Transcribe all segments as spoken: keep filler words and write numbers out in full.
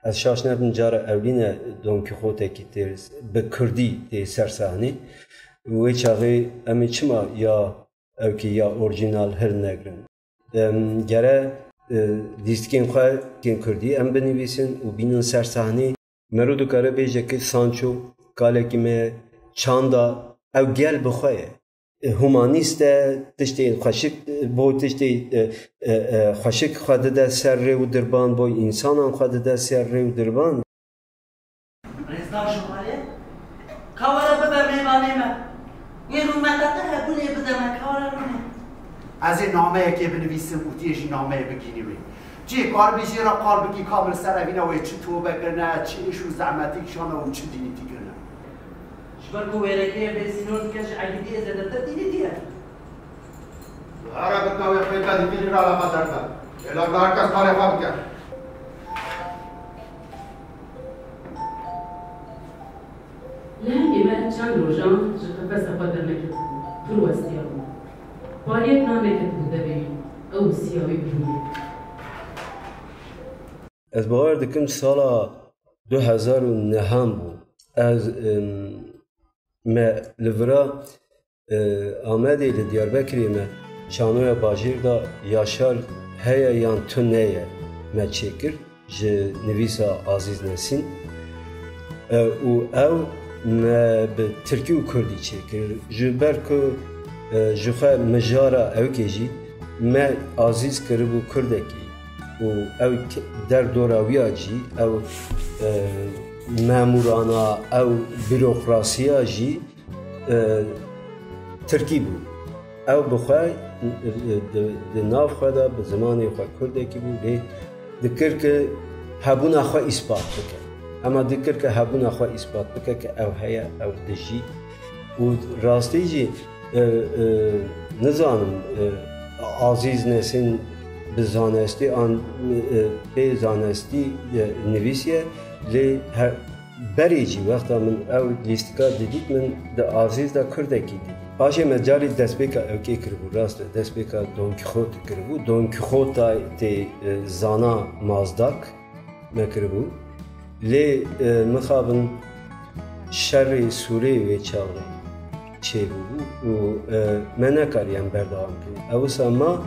Ez şaş nebim, cara ewlîne Don Quixotekî tê bi kurdî tê ser sahnê. Wê çaxê em ê çima ya ewkî ya orjînal hilnegrin? Em, gere, e, lîstikên xwe yên kurdî em binivîsin û bînin ser sahnê. Mero dikare bêje ku Sancho kalekî me ye, çanda ew gel bi xwe ye. E, humanîst e, tiştê xweşik, bo tiştê, e, e, e, xweşik xwe dide ser rê û dirban, bo însanan xwe dide ser rê û dirban. Rêzdar Şovalye, ka were bibe mêvanê me. Wê rûmeta te hebûnê bide me, ka were rûnê. Ez ê nameyekê binivîsim û tu yê jî nameyê bigînî wê. Cê karibî jê re qal bikî ka min li ser evîna wê çi tobe kirine, çi îş û zehmetî kişane û çi dînîtî kirine. Ji ber ku wêrekê bê sînon dike, ji egîdiyê zêdetir dînîtî ye. Here bike wê xwê te dîtî jî re eleqedar be. Lê lawda her kes karê xwe bike. Lehengê me çend rojan ji qefesa xwe derneketibû, pir westiyabû. Pariyek naneketibû devê wî, ew wisiya wî bûye. Ez bawer dikim sala du hezar û nehan bû. Ez, em, me li vira, e, Amedê li Diyarbekirê me çanoya bajêr de Yaşar heye yan tune ye me çêkir ji nivîsa Azîz Nesîn. E, û ew me bi tirkî û kurdî çêkir. Ji ber ku, e, ji xwe mijara ewkê jî me Azîz kiribû kurdekî û ew k-, derdora wî ya jî, ew, e, memûrana, ew bürokrasiya jî, e, tirkî bû. Ew bi xwe, e, di, di nav xwe de bi zimanê xwe kurdekî bû, lê dikir ki hebûna xwe îspat bike. Hema dikir ki hebûna xwe îspat bike ki ew heye, ew dijî. Û rastî jî, e, e, nizanim, e, Azîz Nesîn bi zanestî an, e, bê zanestî, e, nivîsiye, lê her, berê jî wexta min ew lîstika didît, min di Azîz de kurdekî didît. Paşê me carî destpêka ewkê kiribû, rast e, destpêka Don Quixote kiribû. Don Quixota tê, e, zana Mazdak me kiribû. Lê, e, mixabin şerê Sûrê wê çaxê çêbûbû û, e, me nekarî em berdewam bikin. Ew wisa ma,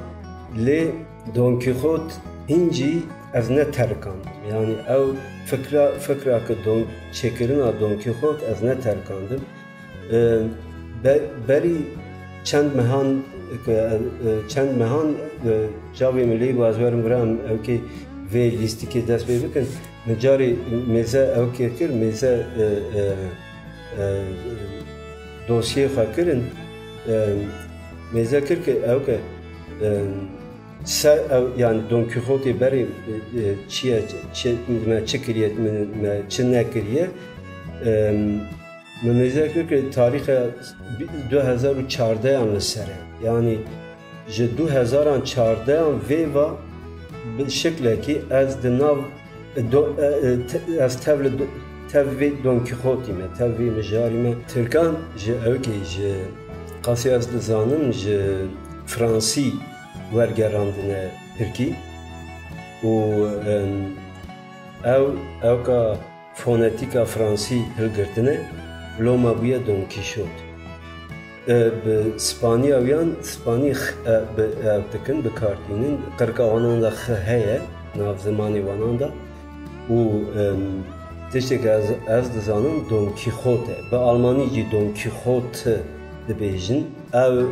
lê Don Quixote hîn jî ez neterikandim. Yanî ew fikra, fikra ki Don, çêkirina Don Quixote ez neterikandim. E, be-, berî çend mehan, e, e, çend mehan, e, çavê min lê bû ez werim bira em ewkê vê lîstikê dest pê bikin. Min carê mêze ewkê kir, mêze, e, e, e, dosyê xwe kirin. E, mêze kir ki ewke, e, ser ew, yani Don Quixote berê, e, e, çi ye, çi, me çi kiriye, me, me çi nekiriye. E, Min mêze kir ki tarîxa du hezar û çardehan li ser e. Yanî ji du hezaran çardehan vê va bi şiklekî ez di nav do-, e, e, te-, ez tev li do-, tev vê Don Quixote me, tev vê mijarî me. Tirkan ji ewkê ji qasî ez dizanim ji Fransî wergerandine Tirkî û, em, ew ewka fonetîka fransî hilgirtine, loma bûye Don Quixote. E, bi spaniya wiyan, spanî x, e, bi, e, dikin, bi kar tînin. Qirka wanan de x heye, nav zimanê wanan de. Û, em, tiştê ke ez, ez dizanim Don Quixote. Bi almanî jî Don Quixote dibêjin. Ev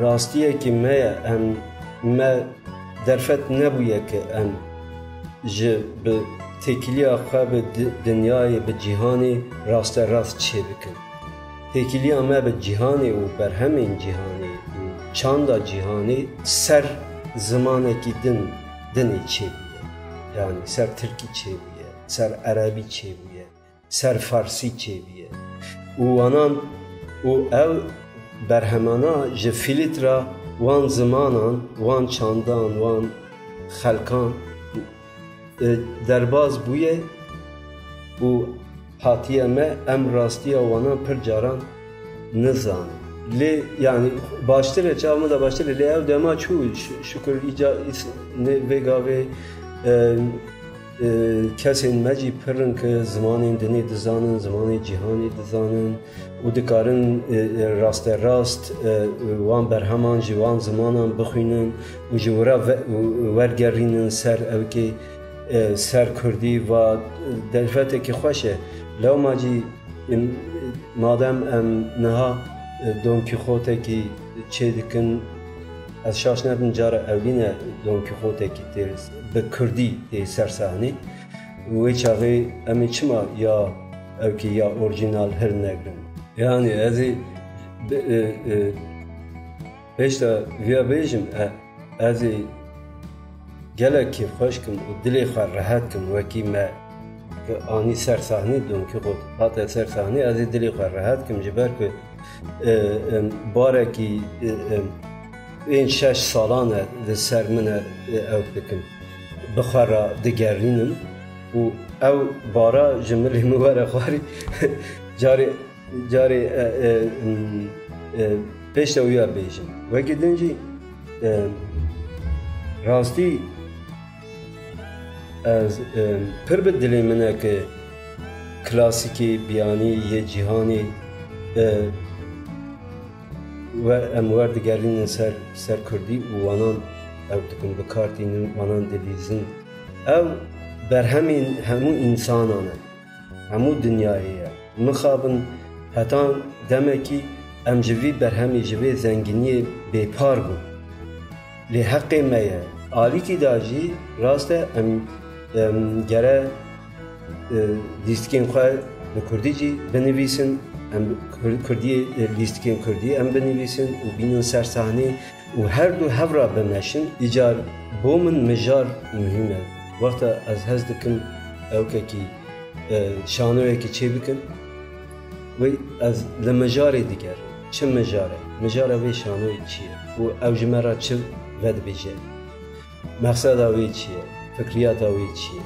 rastiyekî me ye, em, me derfet nebûye ke em ji bi têkiliya xwe bi di-, dinyayê, bi cîhanê rasterast çêbikin. Têkiliya me bi cîhanê û berhemên cîhanê û çanda cîhanê ser zimanekî din, dinê çêbûye. Yanî ser tirkî çêbûye, ser erebî çêbûye. Ser farsî çêbûye. Û wanan û ev berhemana ji fîlîtra wan zimanan, wan çandan, wan xelkan, e, derbaz bûye û hatiye me, em rastiya wanan pir caran nizanin. Lê, yanî, baştir e, çav min de baştir e, lê ew dema çû, şi-, şikir îca îs-, ne vê gavê, e, E, kesên me jî pir in ku zimanên dinê dizanin, zimanê cîhanê dizanin û dikarin, e, e, rasterast, e, wan berheman ji wan zimanan bixwînin û ji wira ve-, wergerînin ser ewkê, e, ser kurdî. Va, e, derfetekî xweş e. Lewma jî, e, madem em niha, e, Don Quixotekî çêdikin, ez şaş nebim, cara ewlîne Don Quixotekî tê bi kurdî tê ser sahnê. Wê çaxê em ê çima ya ewkê ya orjînal hilnegrin? Yanî ez ê bi, e, e, pêşta viya bêjim, e, ez ê gelek kêfxweş kim û dilê xwe rehet kim, wekî me anî ser sahnê, Don Quixote hate ser sahnê, ez ê dilê xwe rehet kim, ji ber ku, e, em, barekî, e, em, pênc şeş salan e li ser min e, e, ew bikim. Bi xwe re digerînim û ew bara ji milê min were xwarî. Carê, carê, e, e, m, e, pêşte wiya bêjim. Wekî din jî, e, rastî ez, e, pir bi dilê min e ku klasîkê biyanî yê cîhanê, e, we, em werdigerînin ser, ser kurdî û wanan ew dikin, bi kar tînin, wanan dilîzin. Ew berhemên hemû însanan e, hemû dinyayê ye. Mixabin heta demekî em ji vî berhemê, ji vê zengîniyê bêpar bûn. Lê heqê me ye. Alîkî da jî rast e, em, em gere, e, lîstikên xwe bi kurdî jî binivîsin, em kur-, kurdiyê, e, lîstikên kurdî em binivîsin û bînin ser sahnê û her du hev re bimeşin. Îcar bo min mijar muhîm e. Wexta ez hez dikim ewkekî, e, şanoyekî çêbikim, wê ez li mijarê digerim. Çi mijar e? Mijara vê şanoyê çi ye? Û ew ji me re çi vedibêje? Mexseda wê çi ye? Fikriyata wê çi ye?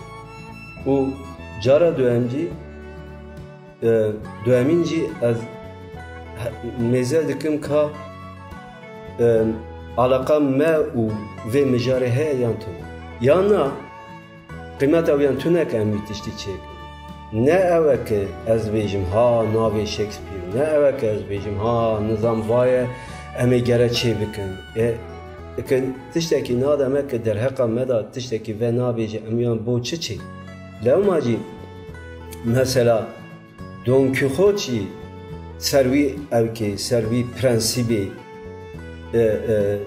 Û cara duhem jî, e, duhemîn jî ez he-, mêze dikim ka, e, alaqa me û vê mijarê heye yan tune. Yan na, qîmeta wê yan tune ke em wî tiştî çêkin. Ne ew e ke ez bêjim, ha, navê Shakespeare, ne ew e ke ez bêjim, ha, nizam vaye, em ê gere çê bikin. E, ke tiştekî nademe ke derheqa me de tiştekî ve nabêje, em yan bo çi çê? Lewma jî, mesela, Don Quixote jî ser wî ewkê, ser wî prensîbê, e, e,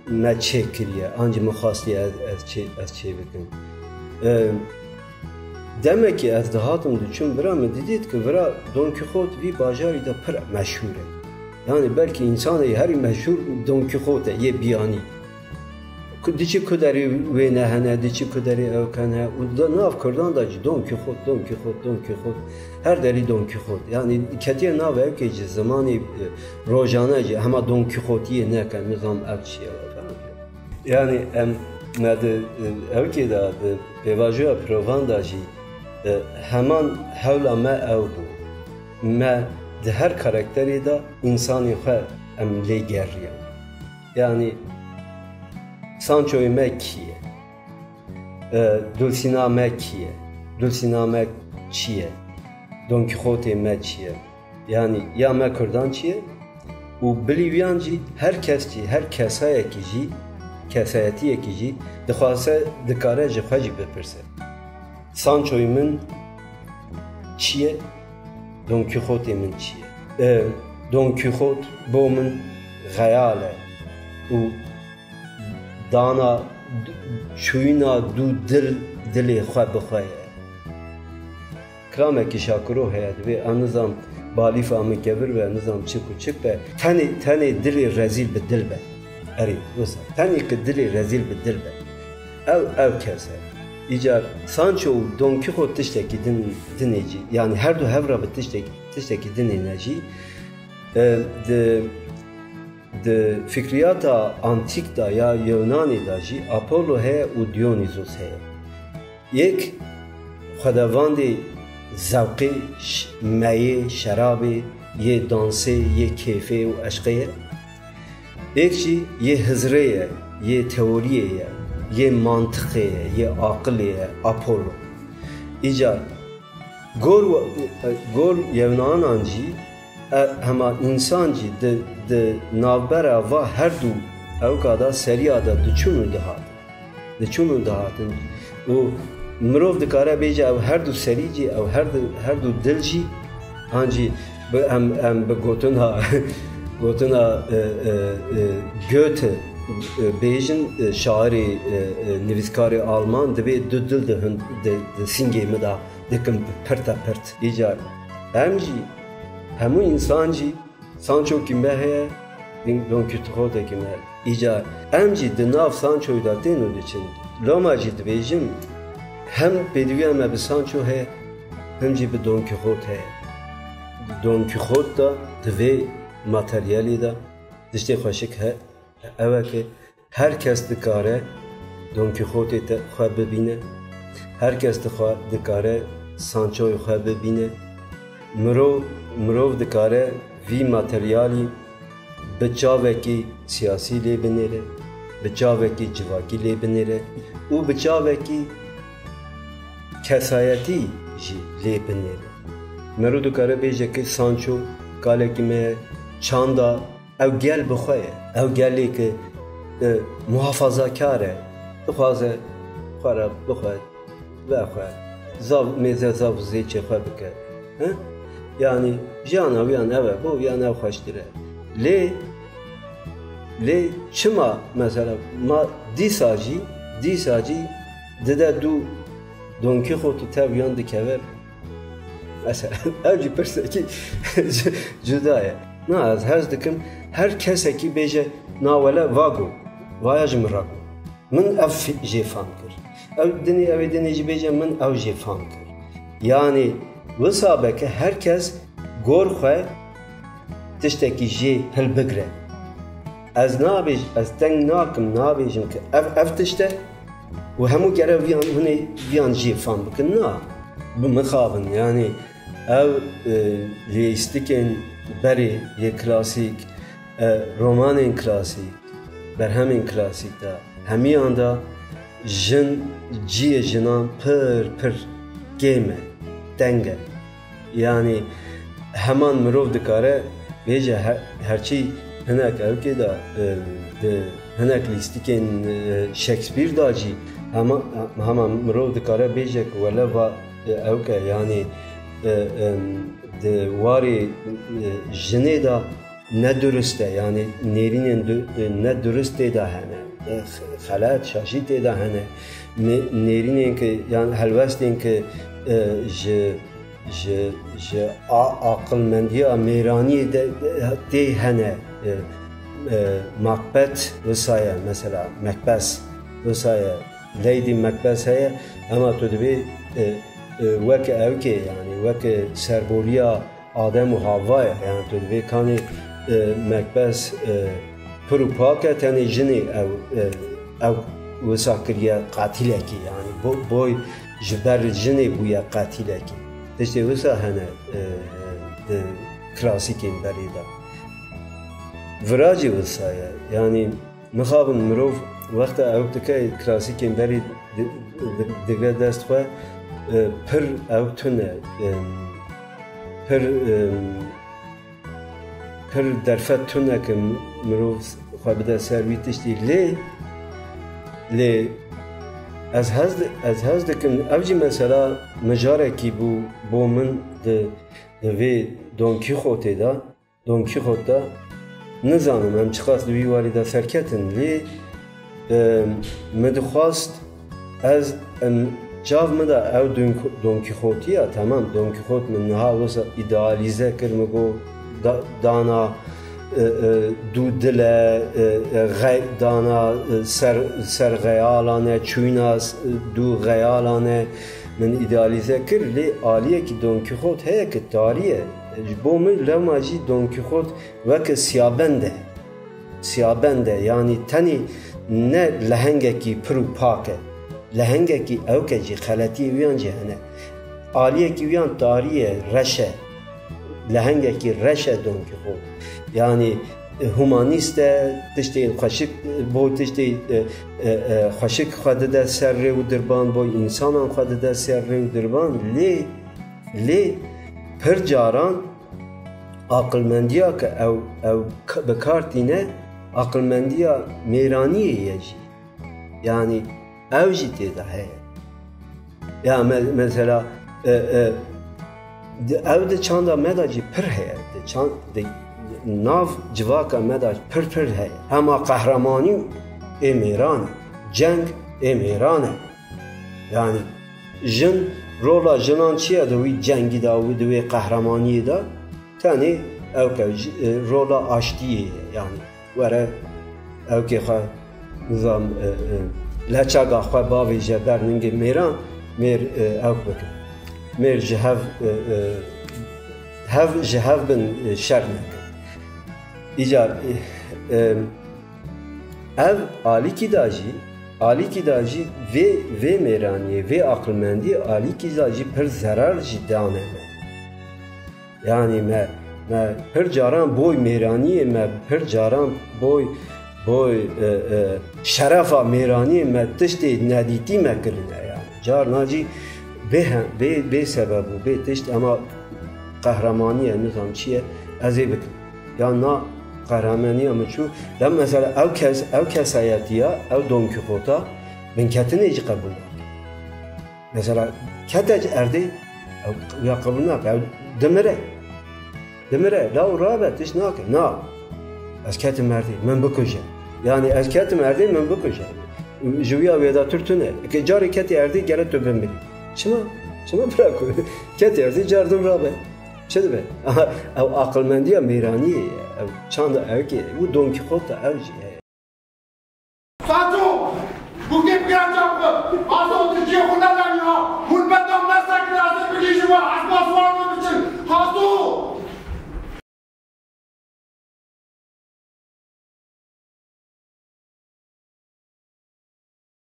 me çêkiriye, an jî min xwastiye ez, ez çê, ez çê bikim. E, demekî ez dihatim diçûm vira, min didît ku vira Don Quixote vî bajarî de pir meşhûr e. Yanî belkî însanê herî meşhûr Don Quixote yê biyanî. Ku diçî ku derê wêne hene, diçî ku derê ewk hene. Û di nav Kurdan de jî Don Quixote, Don Quixote, Don Quixote. Her derî Don Quixote. Yanî ketiye nav ewkê jî zimanê, e, rojane jî hema Don Quixoteyê neke, nizam ev çi ye falan. Yanî em me di, e, ewkê de, di pêvajoya pirovan de jî, e, heman hewla me ew bû. Me di her karakterê de însanê xwe em lê geriyan. Yanî Sanchoyê me kî ye? E, Dulsina me kî ye? Dulsina me çi ye? Don Quixotê me çi ye? Yanî ya me Kurdan çi ye? Û bilî wiyan jî her kes jî, her kesayekî jî, kesayetiyekî jî dixwaze, dikare ji xwe jî bipirse. Sanchoyê min çi ye? Don Quixotê min çi ye? E, Don Quixote bo min xeyal e û dana d-, çûyîna du dil dilê xwe bi xwe ye. Kilamekî Şakiro heye, divê, ez nizam, balîfa min kevir be, nizam çik û çik be. Tenê, tenê dilê rezîl bi dil be. Erê, wisa. Tenê ki dilê rezîl bi dil be. Ew, ew kes e. Îcar Sancho û Don Quixote tiştekî din, dinê jî. Yanî her du hev re bi tiştekî, tiştekî dinê ne jî. E, di, di fikriyata antîk de ya Yunanê de jî Apollo heye û Dionysos heye. Yek xwedevandê zewqê, ş-, meyê, şerabê, yê dansê, yê kêfê û eşqê ye. Yek jî yê hizrê ye, yê teoriyê ye, yê mantiqê ye, yê aqilê ye, Apollo. Îcar gor, gor yewnanan jî, e, hema însan jî di, di navbera va her du ewka de seriya de diçûn û dihatin. Diçûn û dihatin. Û mirov dikare bêje ew her du serî jî, ew her du, her du dil jî, an jî bi, em, em bi gotina, gotina, e, e, e, Goethe, e, bêjin, e, şairê, e, e, nivîskarê Alman, dibê du dil di hin-, di, di sîngê min de dikim pirte pirt. Îcar em jî, hemû însan jî Sançokî me heye, Don Kîxotekî me heye. Îcar em jî di nav Sançoyê de tên û diçin. Loma jî dibêjim, hem pêdiviya me bi Sanço heye, hem jî bi Don Kîxot heye. Don Kîxot de di vê materyalê de tiştê xweşik he, ew e ke her kes dikare Don Kîxotê te xwe bibîne, her kes dixwe-, dikare Sançoyê xwe bibîne. Mirov, mirov dikare vî materyalî bi çavekî siyasî lê binêre, bi çavekî civakî lê binêre û bi çavekî kesayetî jî lê binêre. Mirov dikare bêje ke Sanço kalekî me ye, çanda ew gel bi xwe ye. Ew gelê ke, e, muhafazakar e, dixwaze xwe re bixwe, vexwe, zav, mêze zav zêçê xwe bike. He? Yanî jiyana wiyan ev e, bo wiyan ev xweştir e. Lê, lê çima mesela ma dîsa jî, dîsa jî dide du Don Kîxotî tev yan dikeve? Mesela, ev jî pirsekî cu-, cuda ye. Na, ez hez dikim, her kesekî bêje, na wele va got, vaya ji min re got. Min ev fi-, jê fam kir. Ew dinê, ew ê dinê jî bêje, min ew jê fam kir. Yanî, wisa be ke her kes gor xwe tiştekî jê hilbigre. Ez nabêj-, ez teng nakim, nabêjim ke ev, ev tişt e û hemû gere viyan, hûn ê viyan jê fam bikin. Na, bi mixabin, yanî ev, e, lîstikên berê yê klasîk, e, romanên klasîk, berhemên klasîk de, hemiyan de jin, cihê jinan pir, pir kêm e, teng e. Yanî heman mirov dikare bêje he-, herçî hinek ewkê de, e, di hinek lîstikên, e, Shakespeare de jî hema, hema mirov dikare bêje ku wele va, e, ewk e, yanî, e, em, di warê, e, jinê de ne durist e, yanî nêrînên du-, ne durist tê de hene. E, xelet, şaşî tê de hene. Nê-, nêrînên ke, yan helwestên ke, e, ji, ji, ji a-, aqilmendiya mêraniyê de, de tê hene. E, e, Macbeth wisa ye, mesela, Macbeth wisa ye. Lady Macbeth heye, ema tu dibê, e, e, weke ewkê, yanî weke serboliya Adem û Havva ye. Yanî tu dibê kanê, e, Macbeth, e, pir û pak e, tenê jinê ew, e, ew wisa kiriye qatilekî. Yanî bo-, boy ji ber jinê bûye qatilekî. Tiştê wisa hene, e, di klasîkên berê de. Vira jî wisa ye. Yanî mixabin mirov wexta ew dike klasîkên berî di-, di-, digre dest xwe, e, pir ew tune, e, pir, e, pir derfet tune ke mirov xwe bide ser wî tiştî. Lê, lê ez hez di-, ez hez dikim, ev jî mesela mijarekî bû bo min di, di vê Don Kîxotê de. Don Kîxot de, nizanim em çiqas di wî warî de serketin, lê, e, min dixwast ez, em, çav min de ew Don, Don Kîxotî ya, temam, Don Kîxot min niha wisa îdealîze kir, min got, da-, dana, e, e, du dil e, e, e, xey-, dana, e, ser, ser xeyalan e, çûyna, e, du xeyalan e, min îdealîze kir, lê aliyekî Don Kîxot heye ki tarî ye. Ji bo min lewma jî Don Kîxot weke siyabend e. Siyabend e, yanî tenê ne lehengekî pir û pak e. Lehengekî ewk e jî, xeletiyê wiyan jî hene. Aliyekî wiyan tarî ye, reş e. Lehengekî reş e Don Kîxot. Yanî humanîst e, tiştê xweşik bo, tiştê, e, e, e, xweşik xwe dide ser rê û dirban bo, însanan xwe dide ser rê û dirban. Lê, lê pir caran aqilmendiya ke ew, ew k-, bi kar tîne, aqilmendiya mêraniyê ye jî. Yanî ew jî tê de heye. Ya me-, mesela, e, e, di, ew di çanda me de jî pir heye. Di çand, di nav civaka me de pir pir heye. Hema qehremanî ê mêran e, ceng ê mêran e. Yanî jin, rola jinan çi ye di wî cengî de û di wê qehremaniyê de? Tenê ew ke ji, e, rola aştiyê ye. Yanî were ew kê xwe, nizam, e, e, leçega xwe bavêje ber ningê mêran, mêr, e, ew bikin. Mêr ji hev, e, e, hev, ji hev bin, e, şer nekin. Îcar, e, e, ev alîkî da jî, alîkî da jî vê, vê mêraniyê, vê aqilmendiyê alîkî da jî pir zerar jî dane me. Yanî me, me pir caran boy mêraniyê me, pir caran boy, boy, e, e, şerefa mêraniyê me tiştê nedîtî me kirine yanî. Carna jî bê he-, bê, bê sebeb û bê tişt ema qehremanî ye, nizam çi ye, ez ê bikim. Ya na qehremanîya min çû, ya mesela ew kes, ew kesayetiya, ew Don Quixota binketinê jî qebûl nake. Mesela kete ji erdê, ew ya qebûl nake, ew dimire. Dimire, la û rabe, tişt nake. Na, ez ketim erdê, min bikuje. Yanî ez ketim erdê, min bikuje. Ji wî ya wêdatir tune. Ke carê ketî erdê, gere tu bimirî. Çima? Çima bira ku? Ketî erdê, car din rabe. Çi dibe? Ew aqilmendiya mêraniyê ye. Ew çanda ew kê, û Don Quixote ew jî ye.